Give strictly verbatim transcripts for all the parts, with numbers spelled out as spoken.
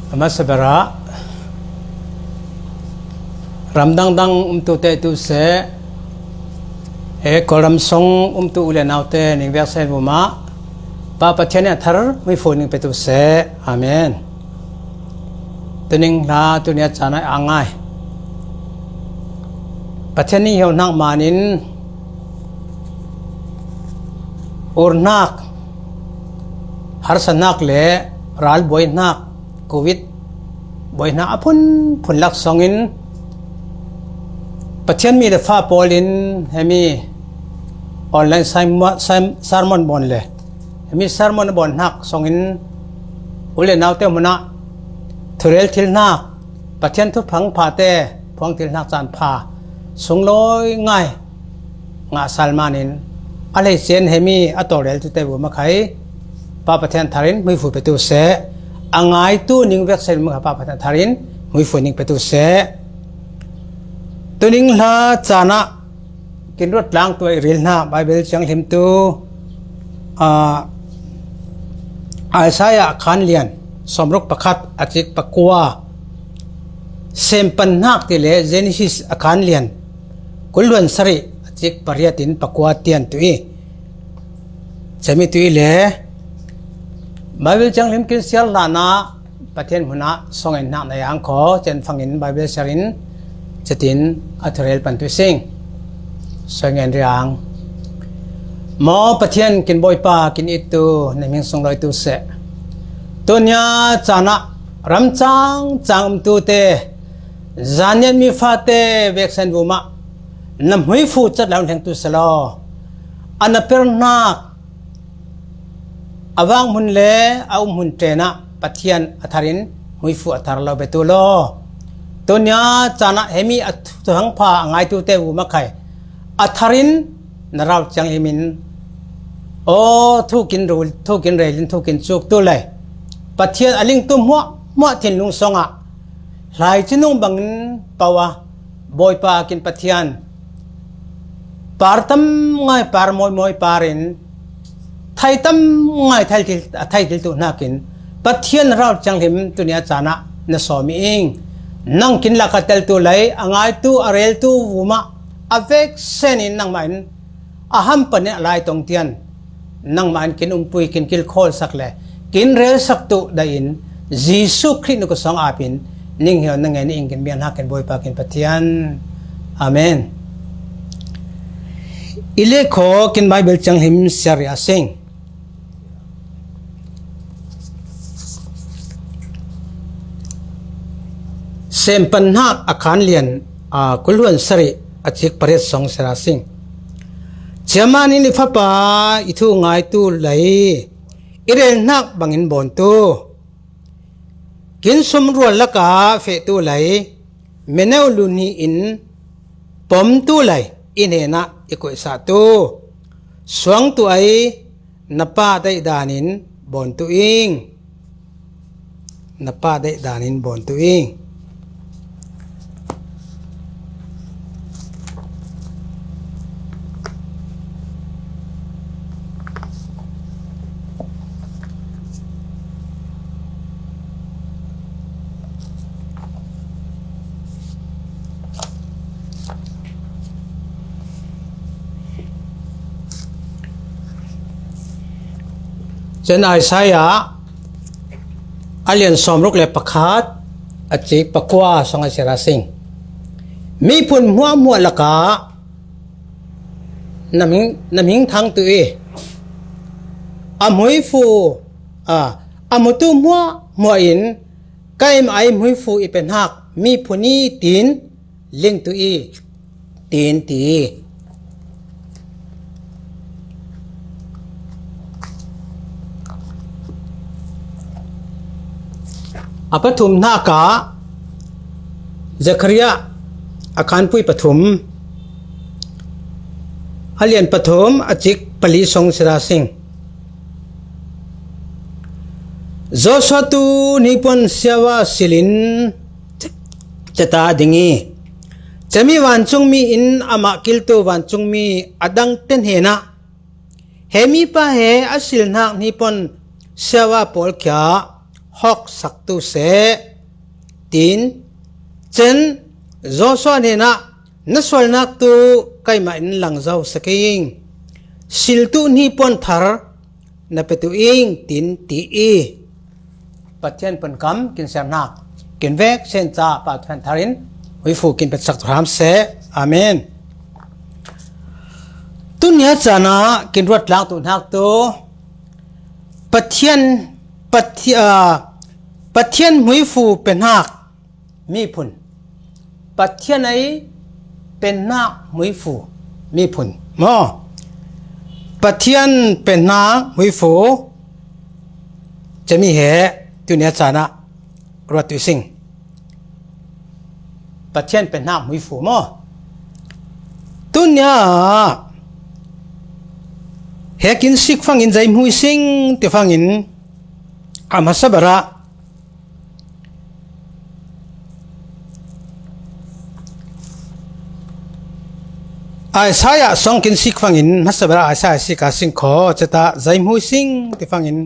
A hmasa berah ramdang dang umtute tu seh, he Kawlram sung umtu u le naute ningveksen vumah Pa Pathian in a thar muifu ning petu seh. Amen. Tuning hla tunia caan a ngai Pathian ning hio hnak manin urhnak, harsatnak le ralbuaihnak, covid buaihnak a phunphun lak songin Pathian mi le fa pawl in hemi online sermon bawn le hemi sermon a bawnhnak songin u le naute hmunah thurel thilhnak, Pathian thuphang phate phuang thilhnak caan pha sunglawi ngai ngah sal manin a hleicen hemi a tawlrel tute bu makhai Pa Pathian tharin muifu petu seh. A ngaitu ningveksen bu makhai Pa Pathian tharin muifu ning petu seh. Tuning hla caan ah kin ruat tlang tu a i ril hna Baibal sianghlim tu, aa, Isaiah a khan lian sawmruk pakhat a cik pakua, Sempanhnak ti le Genesis a khan lian kulhluan sarih a cik pariat in pakua tian tu i, cemi tu i le Baibal sianghlim kin siar hlanah Pathian hmunah songen hnak na yang kho, cen fangin Baibal siarin cetin a thurel pan tu sing. Songen riang. Maw Pathian kin Bawipa kin ittu na hming sunglawi tu seh. Tunia caan ah ramcang cang umtute, zaniat mi fate veksen vumah na muifu cat lo thleng tu selaw, a na perhnak a vang hmun le a um hmun ṭenah Pathian a tharin muifu a thar lo betu law. Tunia caan ah hemi a thuthang pha a ngaitute bu makhai a tharin na rau cianghlimin aw thukin rul, thukin relin, thukin cuk tu lai Pathian a lingtu hmuahhmuah thinlung songah hlaici nung bangin pawa Bawipa kin Pathian par tam ngai par mawimawi parin thai tam ngai thai thil, a thai thil tu hnakin Pathian rau cianghlim tunia caan ah na sawm i ing. Nang kin laka teltu lai a ngaitu a reltu vumah a veksen in nangmah in a ham panin a lai tong tian nangmah in kin umpui, kin kilkhawl sak le kin rel sak tu dai in Jesuh Khrih na kut song apin ning hio na ngen ing kin bian hak kin Bawipa kin Pathian. Amen. I le kho kin Baibal cianghlim siar a sing. Sempanhnak a khan lian, a, kulhluan sarih a cik pariat song sera sing. Ciaman in i fapa i thu ngaitu lai i relhnak bangin bawntu, kin sumrual laka fehtu lai meneu lunhi in pomtu lai i hnenah i koihsahtu suangtu ai na pa daih danin bawntu ing. Na pa daih danin bawntu ing. Cun Isaiah a lian sawmruk le pakhat a cik pakua song a sira sing. Miphun hmuahhmuah lakah na hming, na hming thang tu i a hmuifu, a, a hmutu hmuahhmuah in keimah ai hmuifu i pehnak miphun i tin ling tu i tin ti. A pathum hnakah Zekhariah a khanpui pathum a lian pathum a cik pali song sira sing. Joshua tu hnipuan siava silin ceta a ding i, cemi vancungmi in amah kiltu vancungmi a dangte hnenah, he mipa he a silhnak hnipuan siava pawl khia hawksaktu seh, tin, cen Joshua hnenah na sualnak tu keimah in langzo sak ing, siltu hnipuan thar na petu ing, tin ti i. Pathian pankam kin sernak kin vek sen ca pa thuan tharin huifu kin petsak tu hram seh. Amen. Tunia cana kin ruat tlak tu hnak tu Pathian, Pathian, ah, Pathian huifu penak miphun. Pathian ei pennak huifu miphun maw? Pathian pennak huifu cemi he tunia cana ruat tu sing. Pathian pennak huifu maw? Tunia he kin sik fangin zei hmui sing ti fangin a hmasa bara Isaiah song kin sik fangin hmasa bara Isaiah sik a sing kho ceta zei hmui sing ti fangin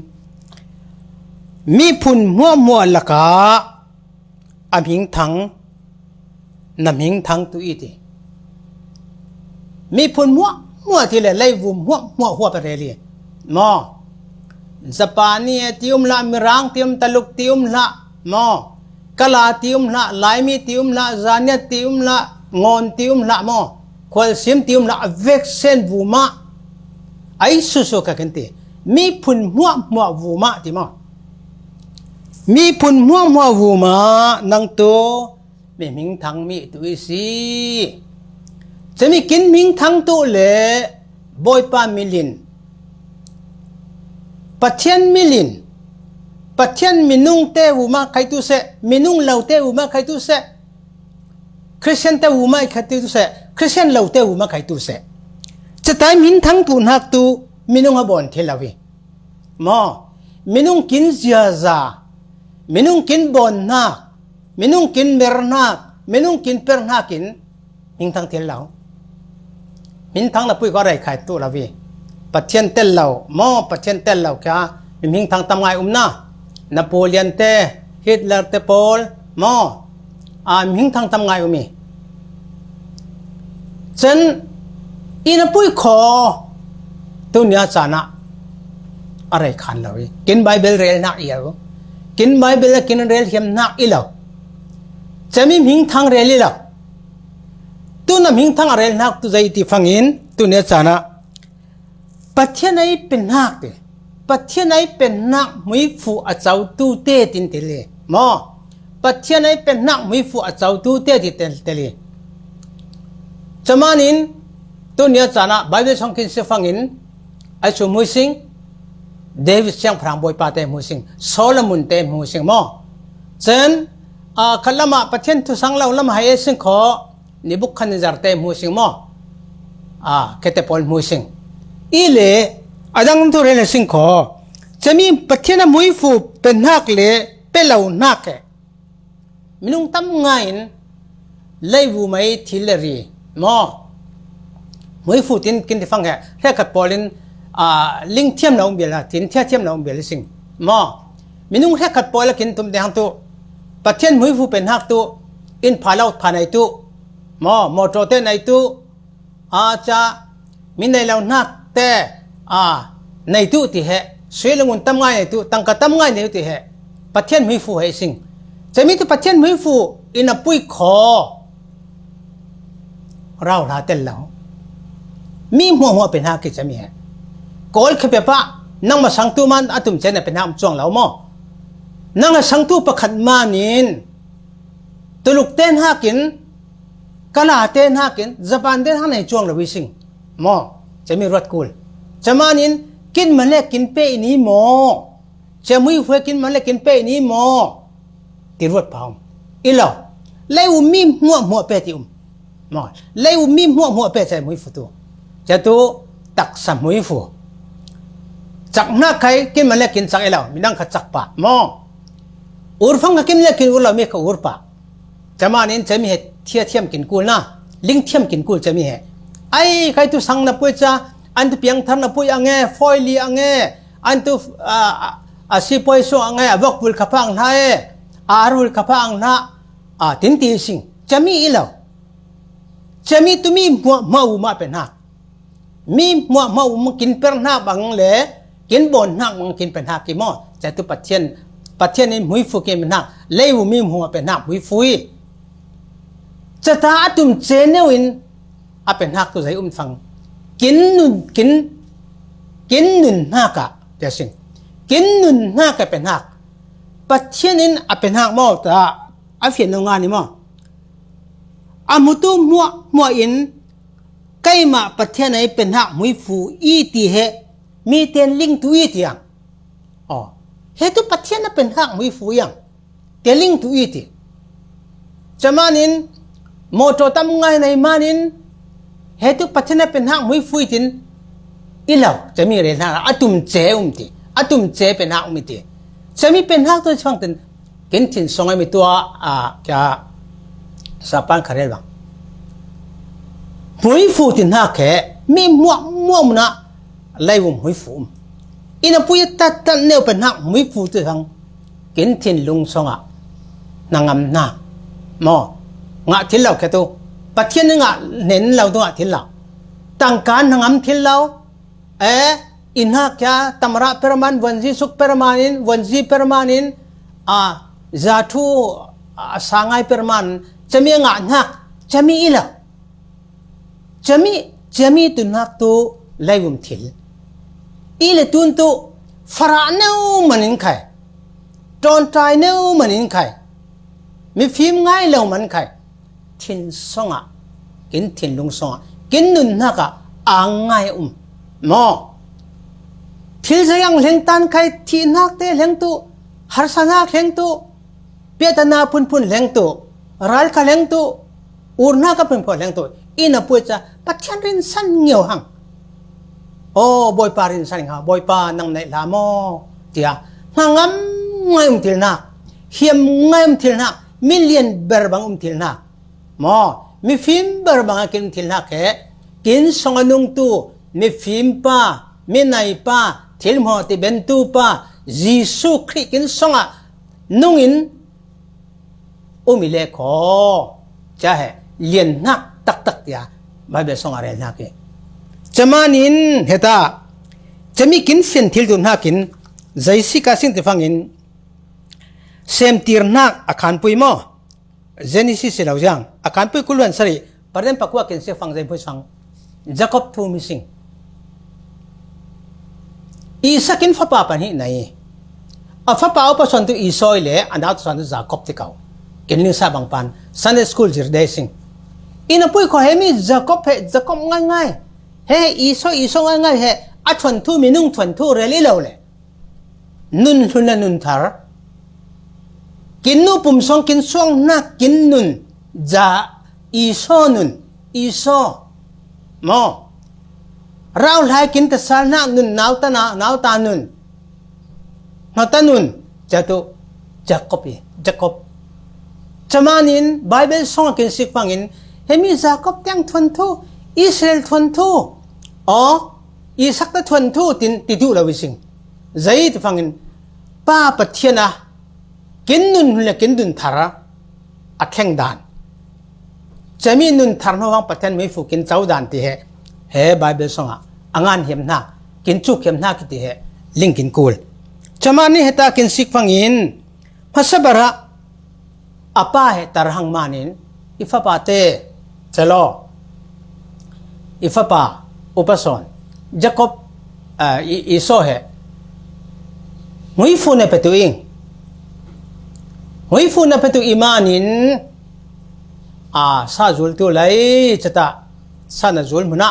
miphun hmuahhmuah laka a hmingthang na hmingthang tu i ti. Miphun hmuahhmuah ti le leivu hmuahhmuah huap a rel i maw? Japani ti um hlah, Mirang ti um, Taluk ti um hlah maw? Kala ti um hlah, Laimi ti um hlah, Zania ti um hlah, Ngawn ti um hlah maw? Khualsim ti um hlah, a veksen vumah a i susu ka kan ti. Miphun hmuahhmuah vumah ti maw? Miphun hmuahhmuah vumah nang tu mi hmingthang mi tu i si. Cemi kin hmingthang tu le Bawipa milin, Pathian milin, Pathian minungte vumah khai tu seh, minung lote vumah khai tu seh, Khristiante vumah khai tu seh, Khristian lote vumah khai tu seh. Cetai hmingthang tu hnak tu minung a bawn thil lo i maw? Minung kin ziaza, minung kin bawn hnak, minung kin mer hnak, minung kin per hnakin hmingthang thil lo. Hmingthang na pui ko rei khai tu lo i. Pathian tel lo maw, Pathian tel lo kha mi hmingthang tam ngai um na. Napoleon te, Hitler te pawl maw? A hmingthang tam ngai um i. Cen i na pui kho tunia cana a rei khan lo i. Kin Bible rel hnak i lo. Kin Bible a kin rel hiam hnak i lo. Cemi hmingthang rel i lo. Tuna hmingthang a rel hnak tu zei ti fangin tunia cana Pathian ei pennak te, Pathian ei pennak hmuifu a cotu te tin tel i maw? Pathian ei pennak hmuifu a cotu te ti tel, tel i. Camanin tunia cana Bible song kin si fangin a cu hmui sing, David siangpahrang Bawipa te hmui sing, Solomon te hmui sing maw? Cen a khat lamah Pathian thusang lo lam hai e sing kho, Nebuchadnezzar te hmui sing maw? A, khete pawl hmui sing. I le a dang tu rel sing kho. Cemi Pathian a hmuifu pennak le pe lo hnak he minung tam ngai in leivu mai thil le ri maw? Hmuifu tin kin ti fang he hrekhat pawl in, a, ling thiam lo um bial a, tin thia thiam lo um bial sing maw? Minung hrekhat pawl a kin tum deng tu Pathian hmuifu pennak tu in pha lo pha nai tu maw, motor te nai tu, a ca mi nei lo hnak te, a, nei tu ti he, sui le ngun tam ngai nei tu, tangka tam ngai nei tu ti he, Pathian hmuifu he sing. Cemi tu Pathian hmuifu i na pui kho rau hla tel lo. Mi hmuahhmuah pennak i cemi he. Kawl khe pia pah nang masang tu man a tum cen a pennak um cuang lo maw? Nang a sang tu pakhat manin Tuluk te hnakin, Kala te hnakin, Japan te hnak nei cuang lo i sing maw? Cemi ruat kul. Camanin kin male kin pe i ni maw? Cemui fue kin male kin pe i ni maw? Ti ruat pha um. I lo. Lei um mi hmuahhmuah pe ti um. Maw. Lei um mi hmuahhmuah pe cemui fu tu. Catu taksa hmui fu. Cak hnak khai kin male kin cak i lo. Midang kha cak pah maw? Ur fang kha kin male kin ur lo, mi kha ur pah. Camanin cemi he thia thiam kin kul na, ling thiam kin kul cemi he. Ai, khai tu sang na pui ca, an tu piang thar na pui ange, foili ange, an tu, a, a, a sipuai sung a ngai a vok vul khapha ang hna e, a ar vul khapha ang hna, a tin ti sing. Cami i lo. Cami tu mi hmuah hmuah u mah pe hnak. Mi hmuah hmuah u kin per hnak bang le kin bawn hnak bang kin pe hnak i maw? Catu Pathian, Pathian in hmuifu kin pe hnak, lei u mi hmuah pe hnak hmuifu i. Cata a tum ce neu in a pe hnak tu zei um fang. Kin nun, kin, kin nun hnak ah, tiah sin. Kin nun hnak a pe hnak. Pathian in a pe hnak maw ta a fian lo nga ni maw? A hmutu hmuah hmuah in keimah Pathian a i pe hnak hmuifu i ti he mi ten ling tu i tiang. Aw, he tu Pathian a pe hnak hmuifu iang. Te ling tu i ti. Camanin motor tam ngai nei manin he tu Pathian a pe hnak hmuifu i tin i lo. Cami rel hna a tum ce um ti. A tum ce pe hnak um i ti. Cami pe hnak tu chang tin kin thin song ai mi tua a kya sapan kharel bang. Hmuifu ti hnak he mi hmuah hmuah mun ah lei um hmuifu um. Inn a pui a tat tat neu pe hnak hmuifu tu hang kin thinlung song ah hnangam hna maw? Ngah thil lo khe tu Pathian i ngah hnen lo tu ngah thil lo. Tangka hnangam thil lo. Eh, i hnak kya tamara perman, vuanzi suk permanin, vuanzi permanin, a zathu a sangai perman, cami a ngah hnak, cami i lo. Cami, cami tu hnak tu leivum thil. I le tun tu farah neu manin khai. Tontai neu manin khai. Mifim ngai lo man khai. Thin song ah, kin thinlung song ah, kin nun hnak ah ang ngai um. Maw? Thil zei ang hleng tan khai, thih hnak te hleng tu, harsa hnak hleng tu, piatana phunphun hleng tu, ral kha hleng tu, ur hnak a phunphun hleng tu, inn a pui ca Pathian rinsan ngeu hang. Aw, Bawipa rinsan ngeu, Bawipa nang neih hlah maw? Tiah hnangam ngai um thil hnak, hiam ngai um thil hnak, milian ber bang um thil hnak. Maw, mifim ber bang a kin thil hnak he, kin song a nung tu, mifim pa, minai pa, thil hmawh ti ben tu pa, Jesuh Khrih kin song a nung in um i le kho. Ca he, lian hnak taktak tia, Bible song a rel hnak hi. Camanin heta, cami kin fian thil tu hnakin, zeisi ka sing ti fangin, semtir hnak a khanpui maw? Genesis si lo ziang, a khanpui kuluan sari, Paden pakua kin si fang zei pui fang. Jacob thu mi sing. Isak in fapa pahnih nei. A fapa upa sawn tu Esau i le, a nau tu sawn tu Jacob ti kau. Kin ling sa bang pan, Sunday school zir dei sing. Inn a pui kho he mi Jacob he, Jacob ngai ngai. He Esau, Esau ngai ngai he, a thuan thu, minung thuan thu rel i lo le. Nun hlun le nun thar. Kin nu pum song kin suang hna kin nun. Za Esau nun. Esau. Maw. Rauhlai kin tasal hna nun nauta na, nauta nun. Hnata nun. Catu. Jacob i. Jacob. Camanin Bible song a kin sik fangin. Hemi Jacob tiang thuan thu. Israel thuan thu. Aw. Isak ta thuan thu tin ti duh lo i sing. Zei ti fangin, Pa Pathian a kin nun le kin nun thar a thleng dan. Cami nun thar hnu hang Pathian mifu kin co dan ti he, he Bible song ah a ngan hiam hna, kin cuk hiam hna ki ti he, ling kin kul. Cama ni heta kin sik fangin, hmasa bar ah, a pa he tar hang manin, i fapa te, celo, i fapa, upa sawn, Jacob, ah, i, Esau he, hmuifu na petu ing, hmuifu na petu i manin, a, sa zul tu lei, cata, sa na zul hmuna,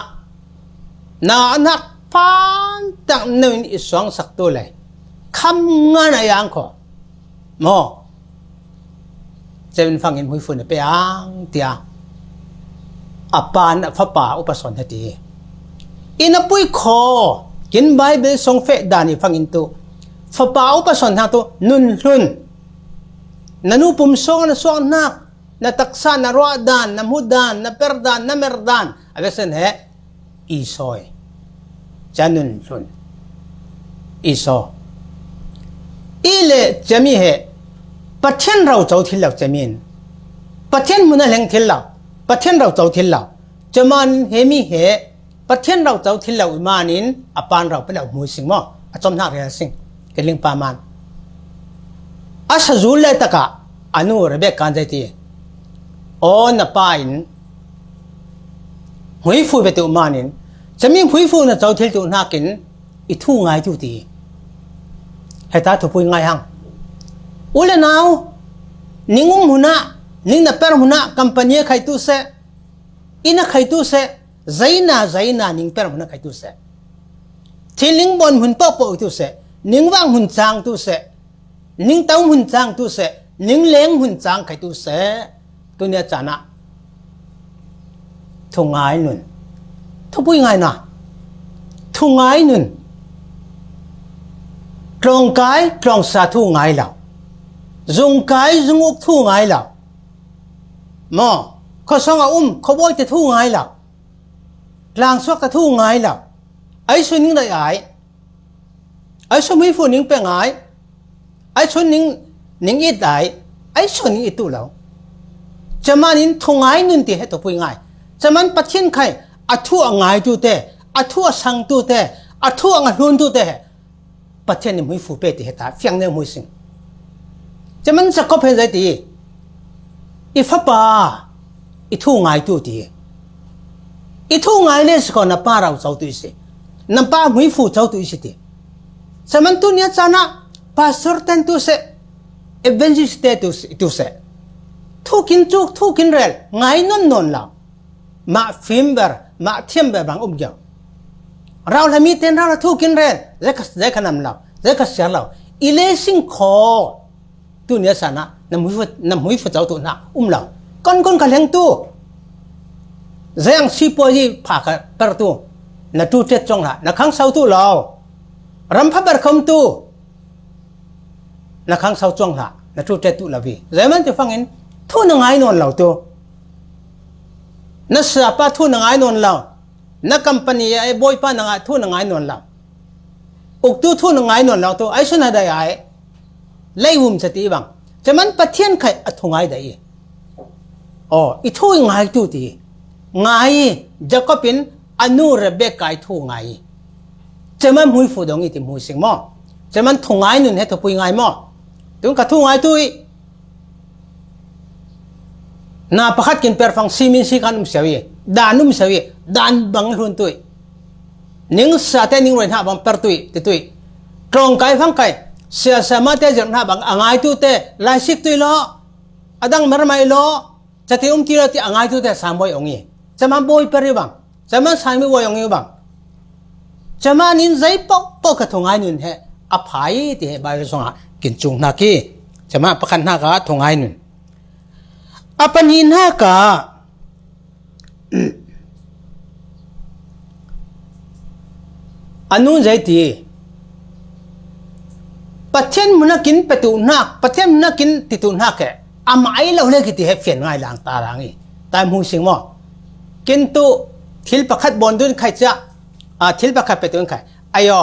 na a nak pan tak neu in i suang sak tu lei, kham ngan a yang kho, maw? Cevin fangin hmuifu na pe ang tia. A pa na fapa upa sawn he ti. Inn a pui kho, kin Bible song feh dan i fangin tu. Fapa upa sawn hang tu, nun hlun. Na nu pum song na suang hnak, na taksa, na ruah dan, na hmu dan, na per dan, na mer dan. A vesen he, Esau. Ca nun hlun. Esau. I le cemi he Pathian rau co thil lo cemin, Pathian hmuna leng thil lo, Pathian rau co thil lo. Ceman hemi he Pathian rau co thil lo i manin a pan rau pe lo hmui sing maw? A com hnak rel sing. Ke ling pa man. A sazul le taka a nu Rebekah kan zei ti. Aw na pa in hmuifu pe tu manin, cemi hmuifu na co thil tu hnakin i thu ngai tu ti. Heta thupui ngai hang. U le nau, ning um huna, ning na per huna, company a khai tu se, ina khai tu se, zaina, zaina, ning per huna khai tu se. Thil ning bon hun pok pok tu se, ning wang hun chang tu se, ning tau hun chang tu se, ning leng hun chang khai tu se. Tunia cana. Thu ngai nun. Thupui ngai na. Thu ngai nun. Tlawngkai, tlawngsa thu ngai lo. Zungkai, zunguk thu ngai lo. Maw, khuasawng a um, khuabawite thu ngai lo. Tlangsuak ta thu ngai lo. Ai sun ning dai ai. Ai sun hmuifu ning pe ngai. Ai sun ning, ning it ai. Ai sun ning it tu lo. Ceman in thu ngai nun ti he thupui ngai. Ceman Pathian khai a thu a ngai tu te, a thu a sang tu te, a thu a ngahlun tu te he Pathian in hmuifu pe ti heta fiang ne hmui sing. Ceman Jacob hen zai ti. I fapa, i thu ngai tu ti. I thu ngai le siko na pa rau co tu i si. Na pa hmuifu co tu i si ti. Ceman tunia cana pastor ten tu se, evangelist te tu se, tu se. Thu kin cuk, thu kin rel, ngai non non lo. Mah fim ber, mah thiam ber bang um giau. Rau la mi ten rau la thu kin rel, zai ka, zai ka nam lo, zai ka siar lo. I le sing kho. Tunia cana, na hmui fu, na hmui fu co tu na um lo. Kon kon ka leng tu. Zai ang si po yi pha ka per tu. Na tu tet cong la, na khang sau tu lo. Ram pha ber khom tu. Na khang sau cuang hlah, na tu tet tu lo vi. Zai man ti fangin, thu na ngai non lo tu. Na siapa thu na ngai non lo. Na company a bawipa na ngai, thu na ngai non lo. Uktu thu na ngai non lo tu. Ai sun a dai ai. Lei vum sa ti bang. Ceman Pathian khai a thu ngai dai i. Aw, i thu i ngai tu ti. Ngai i, Jacob in a nu Rebekah i thu ngai i. Ceman hmui fu dong i ti hmui sing maw? Ceman thu ngai nun he thupui ngai maw? Tun ka thu ngai tu i. Na pakhat kin per fang si min si kan um siau i. Dan um siau i. Dan bang hlun tu i. Ning sa te ning roi hna bang per tu i, ti tu i. Tlawng kai fang kai. Sia sa ma te zir hna bang a ngai tu te. Lai sik tu i lo. A dang mer mai lo. Cati um ti lo ti a ngai tu te sam boi ong i. Ceman boi per i bang. Ceman sam mi boi ong i bang. Ceman in zai pok pok ka thu ngai nun he. A phai ti he bai song ha. Kin cung hna ki. Ceman pakhat hna ka thu ngai nun. A pahnih hna ka. A nun zai ti. Pathian hmuna kin pe tu hnak, Pathian hmuna kin ti tu hnak he. Amah ai lo le ki ti he fian ngai lang ta lang i. Tai hmui sing maw? Kin tu thil pakhat bon dun khai cia. A, thil pakhat pe tu khai. Ayo.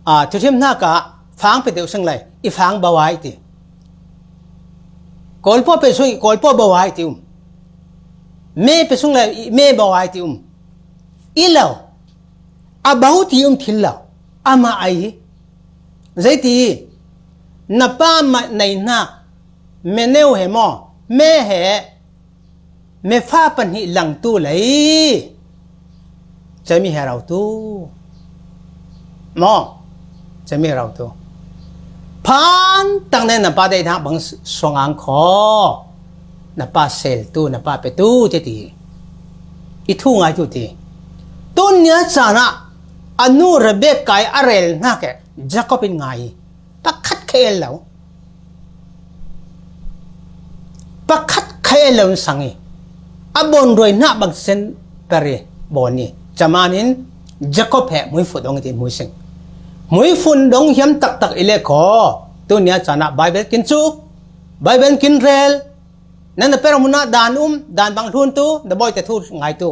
A, thuthim hna ka fang pe tu sing lai. I fang bawai ti. Kawlpaw pe sung i kawlpaw bawai ti um. Me pe sung lai i me bawai ti um. I lo. A bau ti um thil lo. Amah ai hi. Zei ti. Na pa mah nei hna. Me neu he maw. Me he. Me fa pahnih lang tu lei. Cemi he rau tu. Maw. Cemi he rau tu. Phan tang ne na pa dei hnak bang suang ang kho. Na pa sel tu, na pa pe tu, ti ti. I thu ngai tu ti. Tun nia cana a nu Rebekah i a rel hna ke Jacob in ngai. Pakhat kha el lo. Pakhat kha el lo in sang i. A bon roi hna bang sen per i bon i. Caman in Jacob he hmui fu dong i ti hmui sing. Hmui fun dong hiam taktak i le kho. Tun nia cana Bible kin cuk. Bible kin rel. Na na per hmuna dan um, dan bang hlun tu, na bawi te thu ngai tu.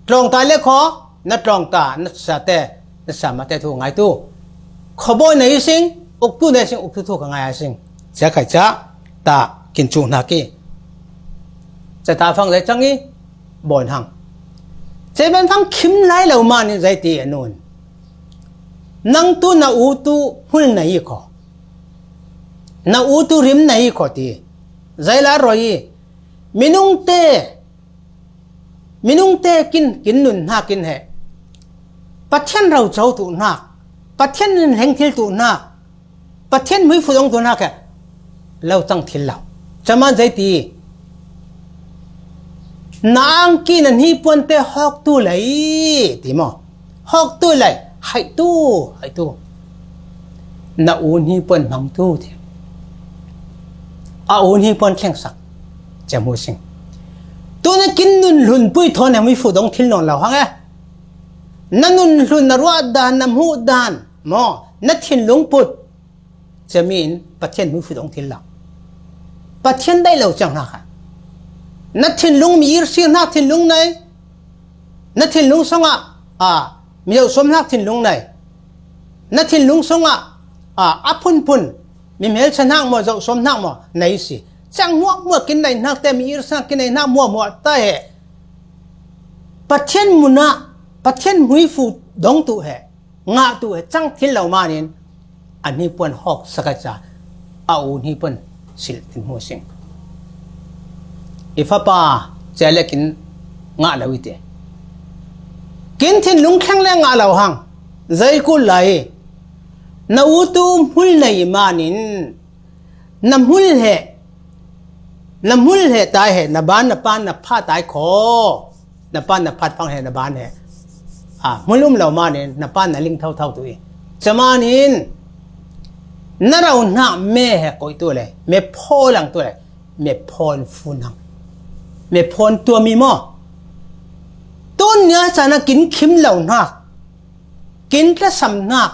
Tlawngta le kho, na tlawngta, na sa te, na sa ma te thu ngai tu. Kho bawi na i sing, Uktu ne sing, uktu thu ka ngai a sing. Cia khai cia ta kin cu hna ki. Cia ta fang zai cang i bawn hang. Cia ban fang khim lai lo ma nin zai ti a nun. Nang tu na u tu hmul na i kho. Na u tu rim na i kho ti. Zai la roi i. Minung te Minung te kin, kin nun hna kin he. Pathian roco tu hna. Pathian hleng thil tu hna. Pathian hmuifu dong tu hna khe. Lo cang thil lo. Caman zei ti. Na angki na hnipuan te hawk tu lei. Ti maw. Hawk tu lei. Hai tu. Hai tu. Na u hnipuan hmang tu ti. A u hnipuan thlengsak. Cia hmu sing. Tu na kin nun hlun pui thawn he hmuifu dong thil nawn lo hang e. Na nun hlun na ruah dan, na hmuh dan. Maw. Na thinlung put. Cia mi in Pathian hmuifu dong thil lo. Pathian dai lo ciang hna kha. Na thinlung mi ir sir hna thinlung nei. Na thinlung song ah, a, mi zoh som hnak thinlung nei. Na thinlung song ah, a, a phunphun, mi hmelcha hnak maw, zoh som hnak maw, nei si. Ciang hmuahhmuah kin nei hnak te, mi ir sir hnak kin nei hnak hmuahhmuah ta he. Pathian mun ah, Pathian hmuifu dong tu he. Ngah tu he cang thil lo ma nin, a hnipuan hawk sak a ca, a u hnipuan silh in hmu sing. I fapa, cia le kin ngah lo i te. Kin thinlung thleng le ngah lo hang, zei kul lai. Na u tu hmul nei ma nin, na hmul he, na hmul he tai he, na ban, na pan, na pha tai kho. Na pan na phat fang he, na ban he. A, hmul um lo ma nin, na pan na ling thotho tu i. Camanin, na rau hnak me he koi tu le, me phaw lang tu le, me phawn fun hang. Me phawn tua mi maw. Tun nia cana kin khim lo hnak, kin tlasam hnak,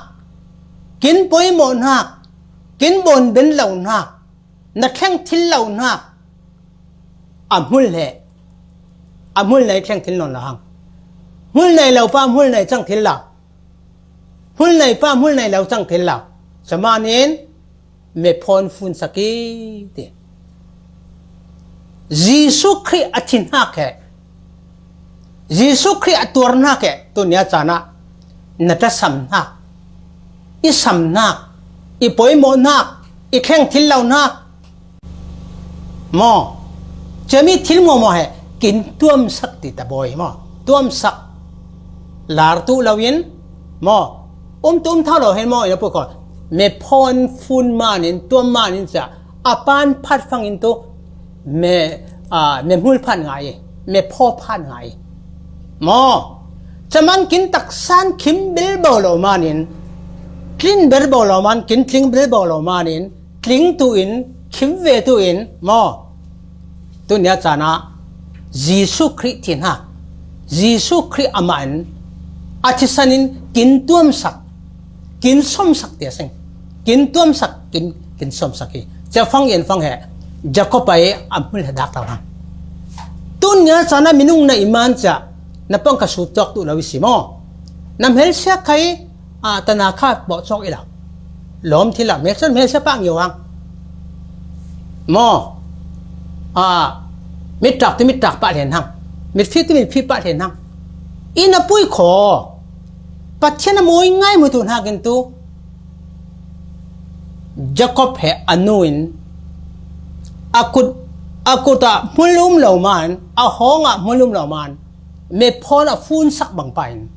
kin poimawh hnak, kin bawn ben lo hnak, na thleng thil lo hnak, a hmul he, a hmul nei thleng thil nawn lo hang. Hmul nei lo pa hmul nei cang thil lo. Hmul nei pa hmul nei lo cang thil lo. Camanin me phawn fun sak i ti. Jesuh Khrih a thin hnak he. Jesuh Khrih a tuar hnak he, tu nia cana na tlasam hnak, i sam hnak, i poimawh hnak, i thleng thil lo hnak. Maw, cami thil maw maw he, kin tuamsak ti ta bawi maw, tuamsak lar tu lo in, maw, um tu um thau lo hen maw, i na pui ko, me phawn fun manin, tuam manin cia, a pan phat fangin tu, me, a, me hmul phan ngai, me phaw phan ngai. Maw, caman kin taksan khim bilbo lo manin, tlin bilbo lo man, kin tling bilbo lo manin, tling tu in, khim ve tu in, maw. Tu nia cana, Jesuh Khrih thin ha, Jesuh Khrih amah in, a thisan in, kin tuamsak, kin somsak tia seng. Kin tuamsak, kin, kin somsak hi. Cia fang ian fang he. Jacob ai a hmul he dak lo hang. Tun nia cana minung na iman cia. Na pang ka sut tok tu lo i si maw. Na hmel sia khai, a, tana kha bawh cawk i lo. Lawm thil lo, hmel sia, hmel sia pah ngiu hang. Maw. A, mit tak tu mit tak pah hlen hang. Mit fit tu mit fit pah hlen hang. I na pui kho. Pathian a mawi ngai mu tu hnakin tu. Jacob he a nu in a kut, a kut ah hmul um lo man, a hawng ah hmul um lo man, me phawn a fun sak bang pa in,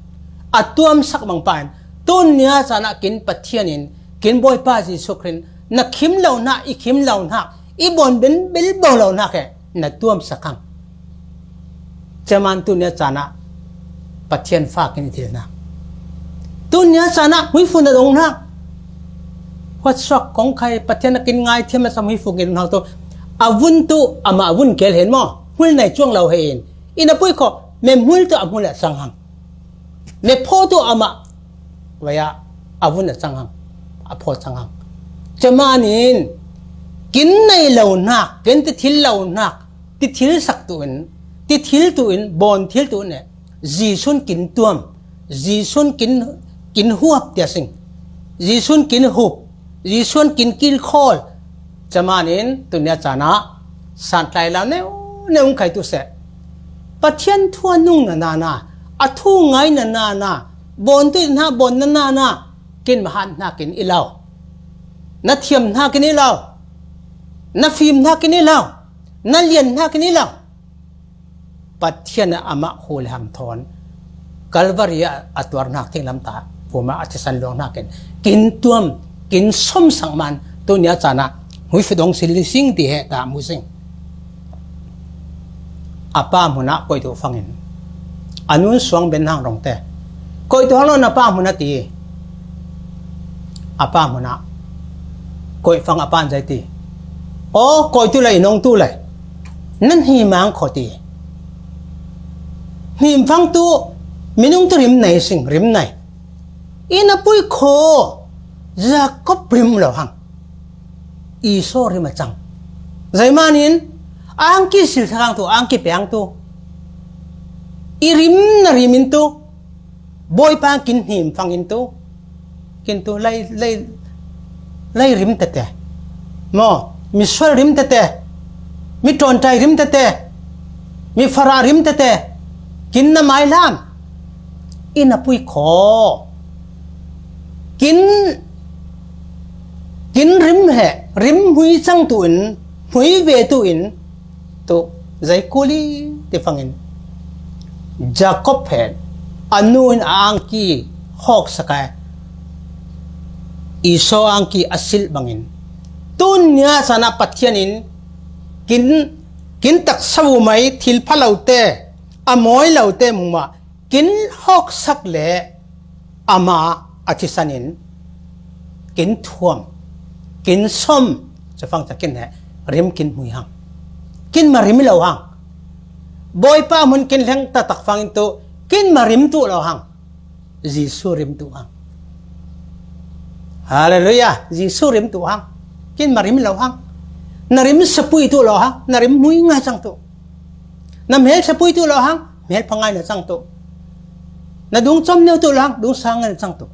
a tuam sak bang pa in, tun nia cana kin Pathian in, kin Bawipa Jesuh Khrih in, na khim lo hna, i khim lo hna, i bawn ben bilbo lo hna khe, na tuam sak hang. Caman tu nia cana Pathian fa kin i thil hna. Tu nia cana hmuifu na dong hna. Huat suak kong khai Pathian a kin ngai thiam a sam hmuifu kin hna tu. A vun tu amah a vun kel hen maw. Hmul nei cuang lo he in. I na pui kho me hmul tu a hmul a sang hang. Me phaw tu amah. Vaya a vun a sang hang. A phaw sang hang. Caman in kin nei lo hnak, kin ti thil lo hnak. Ti thil sak tu in, ti thil tu in, bawn thil tu in, Jesuh kin tuam, Jesuh kin, kin huap tia sing, Jesuh kin hup, Jesu'n kin kilkhawl. Camanin tunia canah santlai lau neu neu um khai tu seh. Pathian thu a nungna nana, a thu ngaina nana, bawn tu hna bawnna nana, kin mahat hnakin i lau. Na thiam hnakin i lau. Na fim hnakin i lau. Na lian hnakin i lau. Pathian a amah hu le ham thawn Kalvari ah a tuar hnak thinglam ta vuma a thisan luang hnakin kin tuam, kin somsak man tunia canah huifudong si lising ti he ta mu sing. A pa hmunah koih duh fangin a nun suang ben hang rong te koih duh hang lo na pa hmunah ti. A pa hmunah koih fang a pan zai ti. Aw, koih tu lai, i nong tu lai. Nan hi mang kho ti. Hnim fang tu minung tu rim nei sing, rim nei. I na pui kho Jacob rim lo hang. Esau rim a cang. Zaimanin angki sil thakang tu, angki peang tu. I rim na rim in tu. Bawipa kin hnim fang in tu. Kin tu lai, lai, lai rim tete. Maw, misual rim tete. Mi ṭawnṭai rim tete. Mi fara rim tete. Kin na mai lam. I na pui kho. Kin, kin rim he, rim hmui cang tu in, hmui ve tu in, tu, zai kuli ti fangin. Jacob he, a nu in a angki hawk sakai. Esau angki a silh bangin. Tunia canah Pathian in, kin, kin taksa vumai thil pha lo te, a mawi lo te mumah, kin hawksak le amah a thisan in kin thuam, kin som, cafang ca kin he rim kin hmui hang. Kin ma rim lo hang. Bawipa hmun kin leng taktak fangin tu kin ma rim tu lo hang. Jesu rim tu hang. Hallelujah. Jesu rim tu hang. Kin ma rim lo hang. Na rim sapui tu lo hang. Na rim hmui ngai cang tu. Na hmel sapui tu lo hang, hmel pha ngai na cang tu. Na dung com neu tu lo hang, dung sang ngai na cang tu.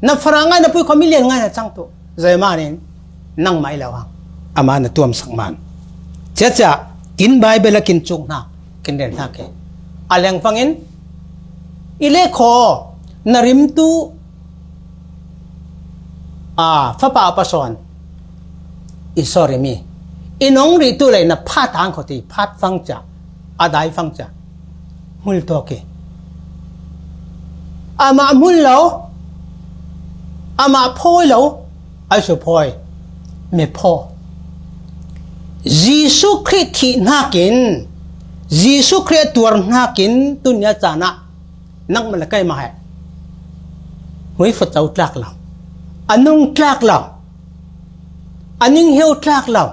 Na fara ngai na pui kho milian ngai na cang tu. Zaimanin nang mai lo hang. Ama na tuam sak man. Cia cia, kin Bible a kin cuk hna, kin rel hna ke. A leng fangin, i le kho, na rim tu, a, fapa a pasawn. I sorry mi. I nong rih tu lai na phat ang kho ti, phat fang ca, a dai fang ca. Hmul to ke. Amah hmul lo, amah phawi lo, ai su phawi, me phaw. Jesu Khrih thih hnakin, Jesu Khrih a tuar hnakin, tunia canah, nangmah le keimah he. Hui fa co tlak lo. A nung tlak lo. A ning heu tlak lo.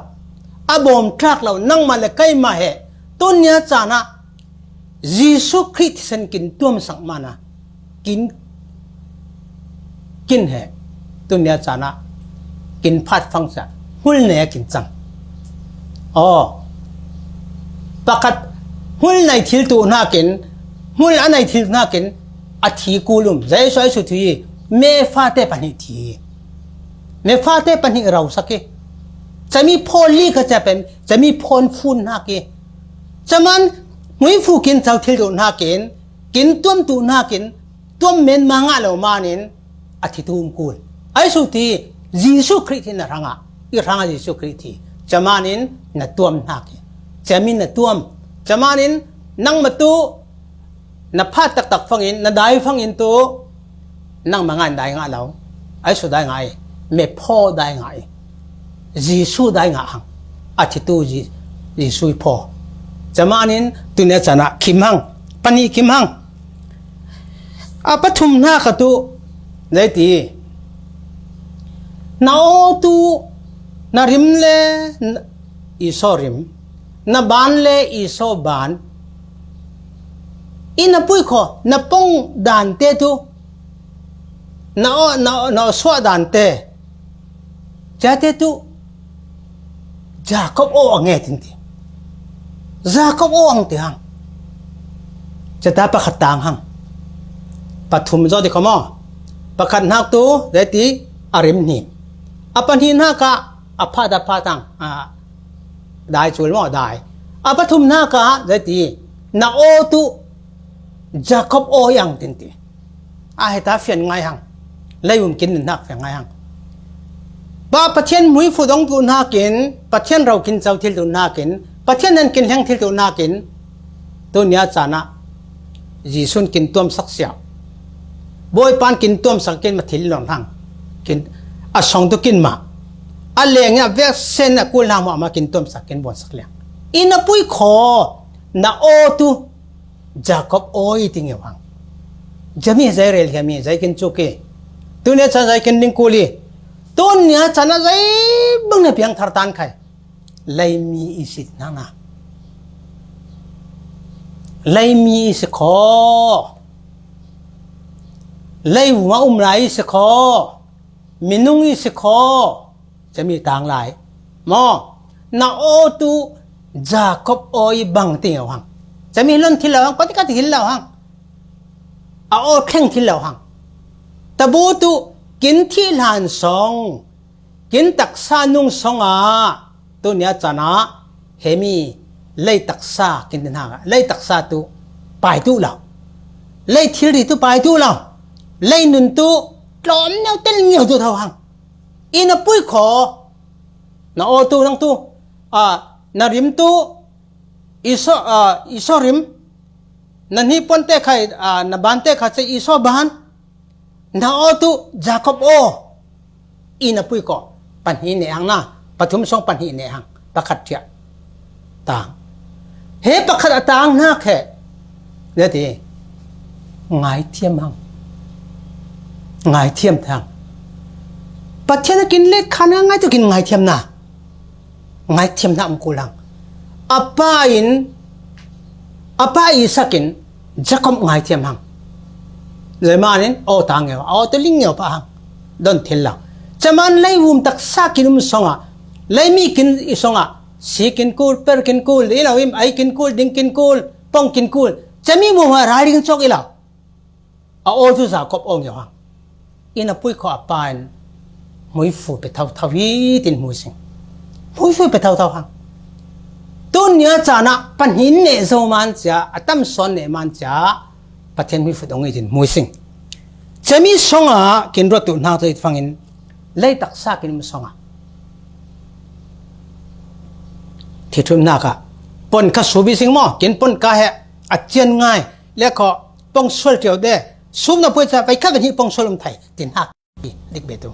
A bawm tlak lo. Nangmah le keimah he. Tunia canah Jesu Khrih thisen kin tuam sak mana. Kin, kin he. Tunia canah kin phat fang sa. Hmul ne kin cang. Aw. Pakhat hmul nai thil tu hnakin, hmul a nai thil hnakin, a thi kulum. Zai soi su thi. Me fate pahnih thi. Me fate pahnih rau sak i. Cami phaw li ka ca pen, cami phawn fun hnak i. Caman, hmui fu kin cau thil tu hnakin, kin tuam tu hnakin, tuam men ma ngah lo manin, a thi tu um kul. Ai su thi, Jesu Khrih thi na hrangah, i hrangah Jesu Khrih thi. Camanin, na tuam hnak i. Camin na tuam. Camanin, nang matu, na phat taktak fangin, na dai fangin tu, nang mangan dai ngah lo. Ai su dai ngah i, me phaw dai ngah i. Jesu dai ngah hang. A thi tu Je-, Jesu i phaw. Camanin, tunia canah, kim hang. Pahnih kim hang. A pathum hna ka tu, zai ti. Na aw tu, na rim le, na, Esau rim. Na ban le Esau ban. I na pui kho, na pong dan te tu. Na aw, na, na aw suah dan te. Ca te tu. Jacob aw a nge tin ti. Jacob aw ang ti hang. Ca ta pakhat tang hang. Pathum zaw ti kho maw. Pakhat hnak tu, zai ti, a rim hnim. A pahnihnakah a phadat phat ang, a, dai cul maw, dai. A pathumnakah zai ti, na aw tu Jacob aw i ang tin ti. A heta fian ngai hang. Leivum kin nunhak fian ngai hang. Pa Pathian hmuifut hong duhnakin, Pathian ro kin co thil duhnakin, Pathian hen kin hleng thil duhnakin, tunia canah Jesu'n kin tuamsak siau. Bawipa'n kin tuamsak kin ma thil lon hang. Kin, a song tu kin ma. A leng a vek sen a kul hna hmuahmah kin tuamsak kin buansak liang. I na pui khaw, na aw tu Jacob aw i ti ngeu hang. Jami zai rel hiam i, zai kin cuk i. Tunia can zai kin ding kul i. Tunia canah zai bang na piang thar tan khai. Leimi i si hna na. Leimi i si khaw. Leivum a um lai i si khaw. Minung i si khaw. Cami tang lai. Maw. Na aw tu Jacob aw i bang ti ngeu hang. Cami lon thil lo hang, patika ti hil lo hang. A aw thleng thil lo hang. Tabu tu kin thih hlan song. Kin taksa nung song a. Tunia canah. Hemi lei taksa kin ti hna. Lei taksa tu pai tu lo. Lei thilri tu pai tu lo. Lei nun tu tlawm neu tel ngeu tu tho hang. I na pui khaw. Na aw tu nang tu. A, na rim tu. I so, a, i so rim. Na hni puan te khai, a, na ban te kha ce i so ban. Na aw tu Jacob aw. I na pui khaw. Pahnih ne hang na. Pathum song pahnih ne hang. Pakhat thiah. Tang. He pakhat a tang hna khe. Zati. Ngaithiam hang. Ngaithiam thang. Pathian a kin let khan a ngai tu kin ngaithiam na. Ngaithiam hna um kul hang. A pa in, a pa Isak in Jacob ngaithiam hang. Zeiman in aw ta ngeu, aw tu ling ngeu pah hang. Don thil lo. Caman leivum taksa kin um song a, leimi kin i song a, si kin kul, per kin kul, i lo im, ai kin kul, ding kin kul, pong kin kul. Cami mu ha rai ding cawk i lo. A aw tu Jacob aw ngeu hang. I na pui khaw a pa in hmuifu pe tho tho hi tin hmui sing. Hmuifu pe tho tho hang. Tunia canah pahnih ne zo man cia, a tam sawn ne man cia, Pathian hmuifu dong i tin hmui sing. Cami song a kin ruat tu hna tu i fangin lei taksa kin um song a. Thithumnak ah pon kha subi sing maw, kin pon ka he a cian ngai. Le khaw pong sual ṭio de. Sum na puai ca, vai kha vai hnih pong sual um thai. Tin hak. Dik be tu.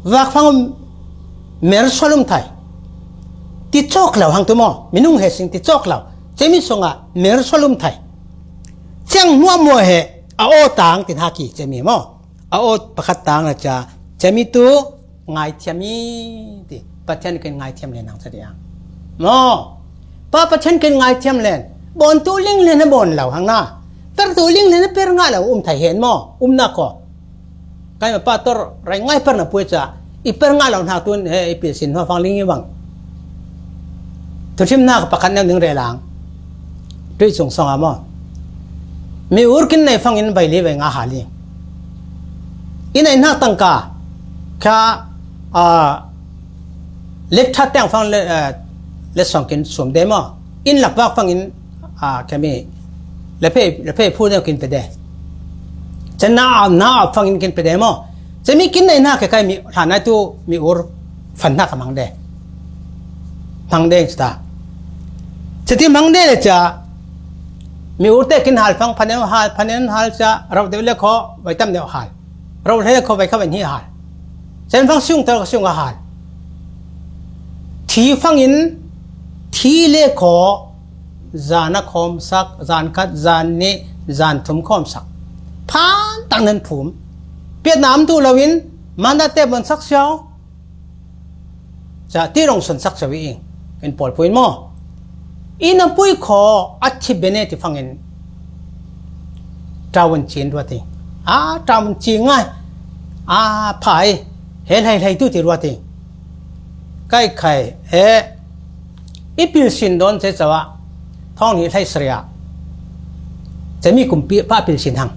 Vak fang um mer sual um thai. Ti cawk lo hang tu maw. Minung he sing ti cawk lo. Cemi song a mer sual um thai. Ciang muah muah he a aw tang tin hak i cemi maw. A aw pakhat tang a ca. Cemi tu ngaithiam i ti. Pathian kin ngaithiam le nang ca ti ang. Maw. Pa Pathian kin ngaithiam len. Bawn tu ling len a bawn lo hang na. Per tu ling len a per ngah lo um thai hen maw. Um na ko. Kai ma pa tor rai ngai per na puai ca. I per ngah lo hna tun he i pil sin hua fang ling i bang. Thuthim na ka pakhat neu ning re lang. Tui chung song a maw. Mi ur kin nei fang in vai li vai nga ha li. I nei hnak tangka kha, a, let ṭha teng fang le, a, let song kin sum de maw. In lak vak fang in, a, kemi le phe, le phe phu deuh kin pe de. Cen na a, na a fang in kin pe de maw. Cemi kin nei hnak kha kai mi hlan nai tu mi ur fan hnak a mang de. Mang de ta. Ceti mang de le ca. Mi ur te kin hal fang phanem hal, phanem hal ca, rau deuh le kho, vai tam deuh hal. Rau hle le kho, vai kha vai hnih hal. Cen fang siung tel ka siung a hal. Thi fang in, thi le kho, zan a khawm sak, zan khat, zan nih, zan thum khawm sak. Phan tang nan phum. Piatna am tu lo in, man da te bon sak siau. Ca ti rong son sak sawi ing. In pawl puin maw. In a pui kho a thi bene ti fangin. Tawun chin ruat ing. A tawun chi ngai. A phai. He hlai hlai tu ti ruat ing. Kai khai. He. I pil sin don ce cawa. Thawng hnih hlei saria. Cemi kum pi, pa pil sin hang.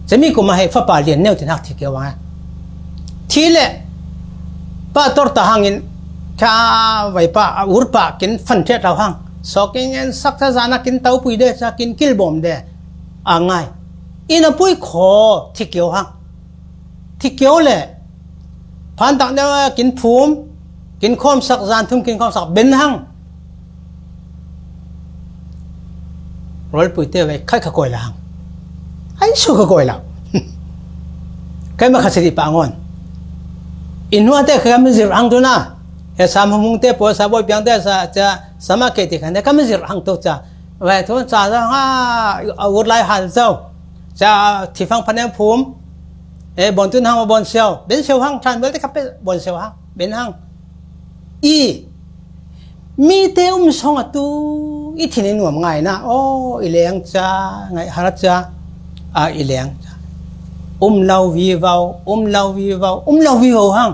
Cemi kum a hei fapa lian neu tin hak thi keu ang a. Thi le Pastor ta hangin, kha vai pa, a ur pa, kin fan thiat lo hang. Sawk in en sak ta zana kin tau pui de, sa kin kil bom de. A ngai. Ina pui kho, thi kio hang. Thi kio le. Phan tak ne kin phum, kin khom sak zan thum, kin khom sak ben hang. Rualpui te vai khai kha koi la hang. Ai su kha koi la. Kai ma kha siri pa ngon. In hua te kha mi zir hang tu na. He sam hung te po sa boi piang te sa cha sama ke ti khan te kha mi zir hang tu cha. Vai tu cha za ha a ur lai hal zau. Cha thi fang phanem phum. E bon tu hang bon siau. Ben siau hang than bel te kha pe bon siau hang. Ben hang. I mi te um song a tu i thi ni nuam ngai na. O i leng cha ngai har cha. A i leng cha. Um lau vi vau, um lau vi vau, um lau vi vau hang.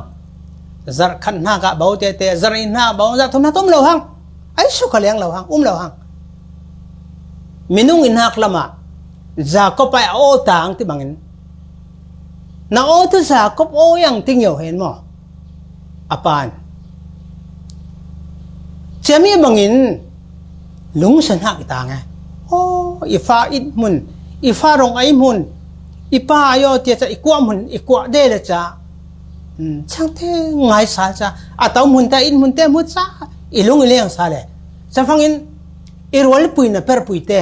Zar khan hna ka bau te te, zar in hna bau, zar thum hna tum lo hang. Ai su ka leng lo hang, um lo hang. Minung in hak lama, Jacob ai a o tang ti bangin. Na o tu Jacob o yang ting yo hen mo. A pan. Chami bangin, lungsan hak i tang e. O, i fa it mun, i fa rong ai mun, i pa ayo tia cha i kuah mun, i kuah de le cha. Hmm, chang te ngai sa cha, a tau mun ta in mun te mu cha, i lung i leng sa le. Cha fangin, i rual pui na per pui te,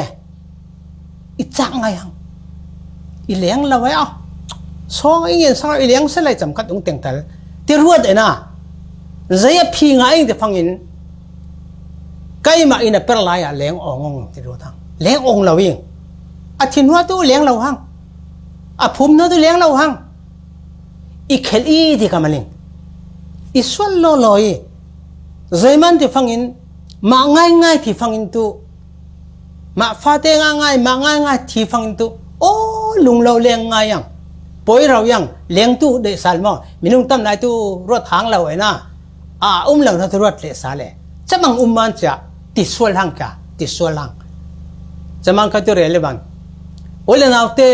i chak ngai hang. I leng lo ai a. Song i ngen sang i leng sa lai cham khat ung teng tal. Ti ruat e na. Zai a phi ngai ing te fangin, kai ma i na per lai a leng ong ong ti ruat hang. Leng ong lo ing. A thin hua tu leng lo hang. A phum na tu leng lo hang. I khel i ti ka maling. I sual lo lo i. Zaiman ti fangin, ma ngai ngai ti fangin tu. Ma fa te nga ngai, ma ngai ngai ti fangin tu. O lung lo leng ngai yang. Poi rau yang, leng tu de sal mo. Minung tam nai tu ruat hang lo e na. A um lo na tu ruat le sa le. Cha mang um man cha, ti sual hang ka, ti sual hang. Cha mang ka tu re le bang. O le nau te,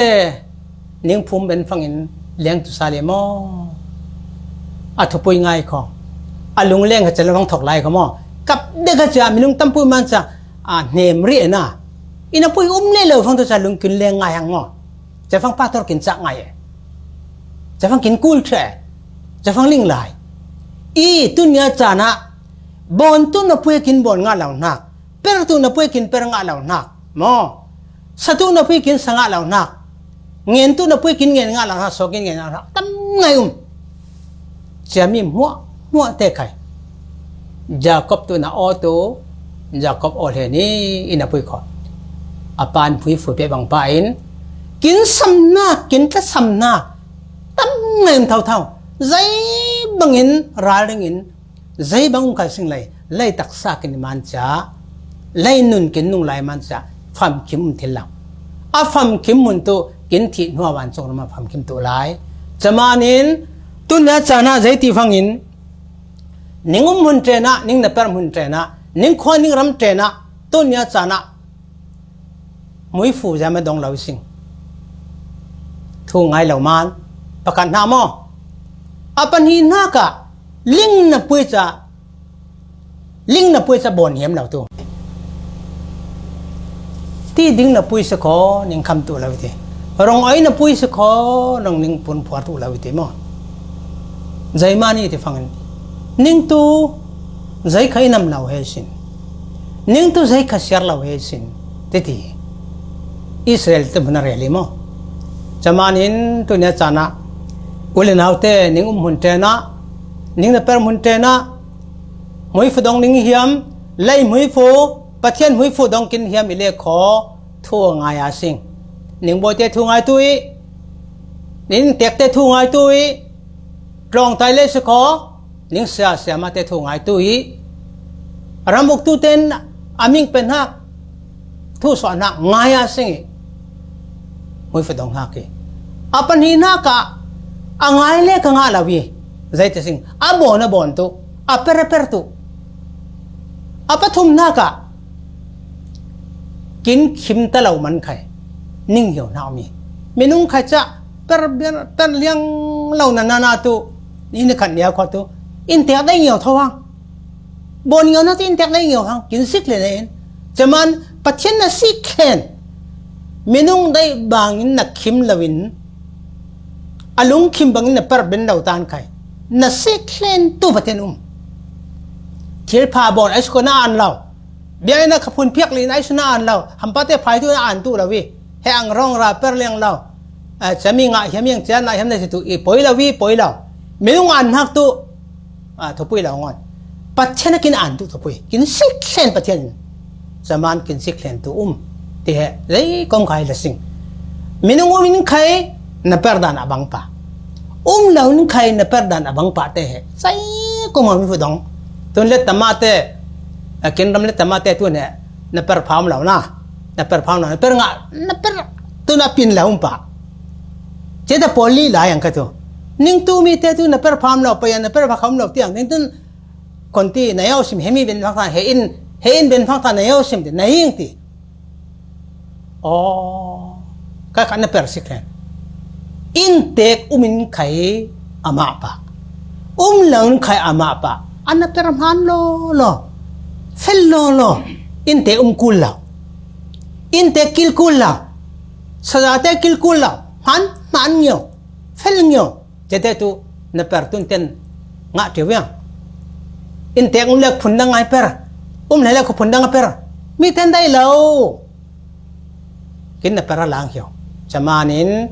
Ning phum ben fangin leng tu sa le mo. A thupui ngai kho. A lung leng kha cha le vang thok lai kho mo. Kap de kha cha minung tam pui man cha. A hnem ri na. Ina pui um le lo fang tu cha lung kin leng ngai hang mo. Cha fang pastor kin cha ngai e. Cha fang kin kul che. Cha fang ling lai. I tunia cha na. Bon tu na pui kin bon nga lo nak. Per tu na pui kin per nga lo nak. Mo. Sa tu na pui kin sa nga lo nak. Ngen tu na pui kin ngen nga lo nak. So kin ngen nga lo nak. Tam ngai um. Chia mi muah, muah te khai. Jacob tu na o tu. Jacob o le ni ina pui kho. A pan pui pui pe bang pa in. Kin sam na, kin ta sam na. Tam ngai um thau thau. Zai bangin, ral ringin. Zei bang um kha sing lai, lai taksa kin man cha, lai nun kin nung lai man cha, famkim um thil lang. A famkim mun tu, kin thih hnuah van chung rama famkim tu lai. Chamanin, tun a chana zei ti fangin, ning um mun trena, ning na per mun trena, ning khua ning ram trena, tun a chana, Muifu zia ma dong lo sing. Thu ngai lo man. Pakhat hna maw? A pahnih hna kah ling na pui ca, ling na pui ca bawn hiam lo tu. Ti ding na pui si kho, ning kham tu lo ti. Rong oi na pui si kho, nong ning pun phuar tu lo ti maw? Zeimani ti fangin. Ning tu zei kha i nam lo he sin. Ning tu zei kha siar lo he sin. Titi. Israel te hmun a rel i maw? Camanin tunia cana. U le naute ning um hmun tena. Ning na per hmun tena. Muifu dong ning hiam. Lei muifu. Pathian muifu dong kin hiam i le kho. Thu ngai a sing. Ning bawite thu ngai tu i. Ning tekte thu ngai tu i. Tlawngtai le si kho. Ning sia siamate thu ngai tu i. Ram uktu ten a ming pen hak. Thu suah hnak ngai a sing i. Muifu dong hnak i. A pahnih hnak ah a ngai le ka ngah lo i. Zei te sing. A bawn a bawn tu. A per a per tu. A pathum hnak ah kin khim ta lo man khai. Ning hio hnak mi. Minung khai ca per, per liang lo na na na tu. Ni na khat nia kho tu. In tek dai ngio tho hang. Bon ngio na ti in tek dai ngio hang. Kin sik len in. Caman Pathian na sik len. Minung dai bangin na khim lo in. A lungkhim bangin na per ben lo tan khai. Na sik len tu Pathian um. Thil pha bon ai suk na an lo. Biang ina ka phun piak lin ai suna an lo. Hampate phai tu an tu lo wi. He ang rong ra per leng lo. A, chami nga hiam yang chia na hiam na si tu i poi lo wi poi lo. Minung an hak tu. A, thupui lo ngon. Pathian kin an tu thupui. Kin sik len Pathian. Zaman kin sik len tu um. Ti he. Lei kong khai la sing. Minung um in khai na per dan abang pa. Um lo in khai na per dan abang pa te he. Sai ko ma mi fu dong. Tun le tamate. A, kin ram le tamate tu ne. Na per pham lo na. Na per pham lo. Na per nga. Na per tu na pin lo um pa. Che ta poli la yang ka tu. Ning tu mi te tu na per pham lo pa ya na per pha kham lo tiang. Ning tun kon ti na yau sim he mi ben phak ta he in he in ben phak ta na yau sim ti na ying ti. Aw, ka kha na per sik len. In tek um in khai ama pa. Um lo in khai ama pa. Ana per man lo lo. Fel lo lo. In tek um kul lo. In tek kil kul lo. Saza tek kil kul lo. Man man ngio. Fel ngio. Tete tu na per tun ten nga tiu yang. In tek um lek phun dang ai per. Um le lek phun dang per. Mi ten dai lo. Kin na per a lang hiau. Chamanin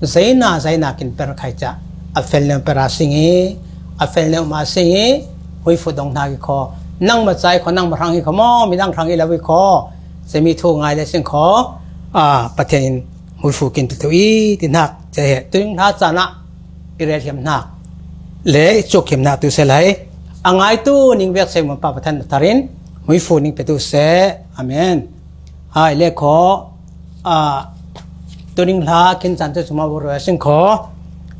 zaina zaina kin per khai cha. A fel ne per a singi. A fel ne ma singi. Hui fu dong na ki kho. Nang ma chai kho nang ma rang hi kho mo. Mi nang rang hi lo hi kho. Zemi thu ngai le sing kho. A, Pathian in hui fu kin tu tu i ti nak. Che he. Tuing na cha na. I rel hiam nak. Le i chuk hiam nak tu se lai. A ngai tu ning vek se mo pa Pathian na tarin. Hui fu ning pe tu se. Amen. Hai le kho. A, tuning hla kin chan tu suma bu ro sing kho.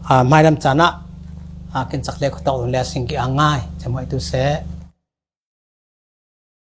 A, mai lam chana. A, kin chak le kho tau le sing ki a ngai. Che mo i tu se.